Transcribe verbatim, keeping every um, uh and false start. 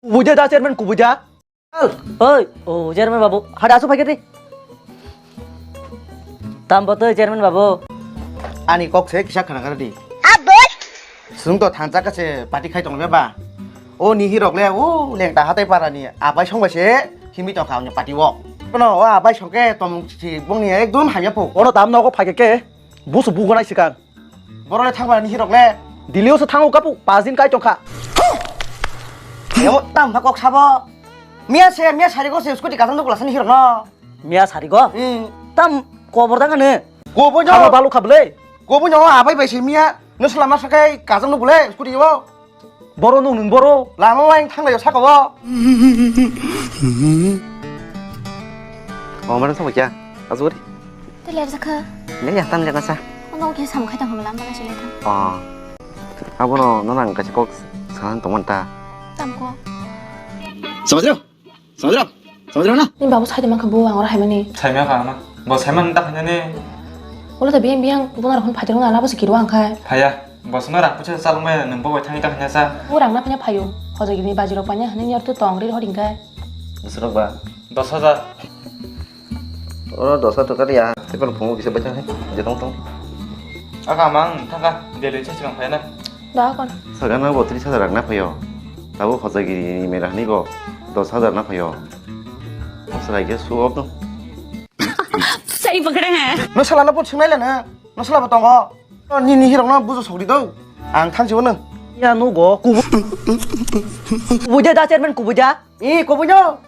Kubui de da chairman, kubui da. Oi, o chairman babu, hada asu phai khe di. Tam bo tei chairman babu. Ani kok se kisa khana kara di. Aboi. Sung to thansa ka se party khai tong ba. O ni hirok le o lengta hatai para ni abai song bai se himi tong kha ni party o. Kono o abai song ke tong si bong ni ekdom hamya po. Ono tam nogo phai khe ke busu bugonai sikang. Borok le thangmani hirok le. Delhi o se thango kapu, pas din kai tongkha. Emo tam ba kok sabo. Miya se, miya sari go se scooty kajang dukla sani hirok no. Miya sari go? Hmm. Tam kobor dang ne. Kobo no. Khaba balu khablei. Kobo no abai bai se miya. No sala masa kai kajang dukle scooty o. Boro nung nung boro. Lama waing thang lai saka o. O mana sama kya? Azuri. Teler jakha. Ne ya tam jakha sa. Ono ke sam khai tang hamla mana sile tang. Oh. Abono nana ang kaisa kok sanan tongmani ta. Tam ko. Samajro. Samajro. Samajro na. Ni babu sai de man kha bu ang ora hai mani. Sai ma kha ma. Bo sai man ta khanya ne. Ulo ta biyang biyang bunar hon phai tong na labo se kirwa ang khai. Phaya. Bo sungna rang pucha chalung mai nang bo bai thangni ta khanya sa. Bu rang na phanya phayo. Hojagiri ni bajirok panya hwnwi ni artu tong ri hor hingkai. Bwswrok ba? Dos hajar. Oro dos hajar taka ya, tei phano phungo kisa bacha hai, je tong tong. Aka mang thangka, Delhi se sigang phaina. Da kon. Sagana bo tris hajar rang na phayo. Abo hojagiri ni mera ni bo dos hajar na phayo. Masala ge su op no. Sai pakda hai. No sala no bo sungnai lana. No sala bo tongo. Ni ni hirok no bujo sokri do. Ang thang sibo no. Ya no go kubu. Kubu ja da chairman kubu ja. E kubu no.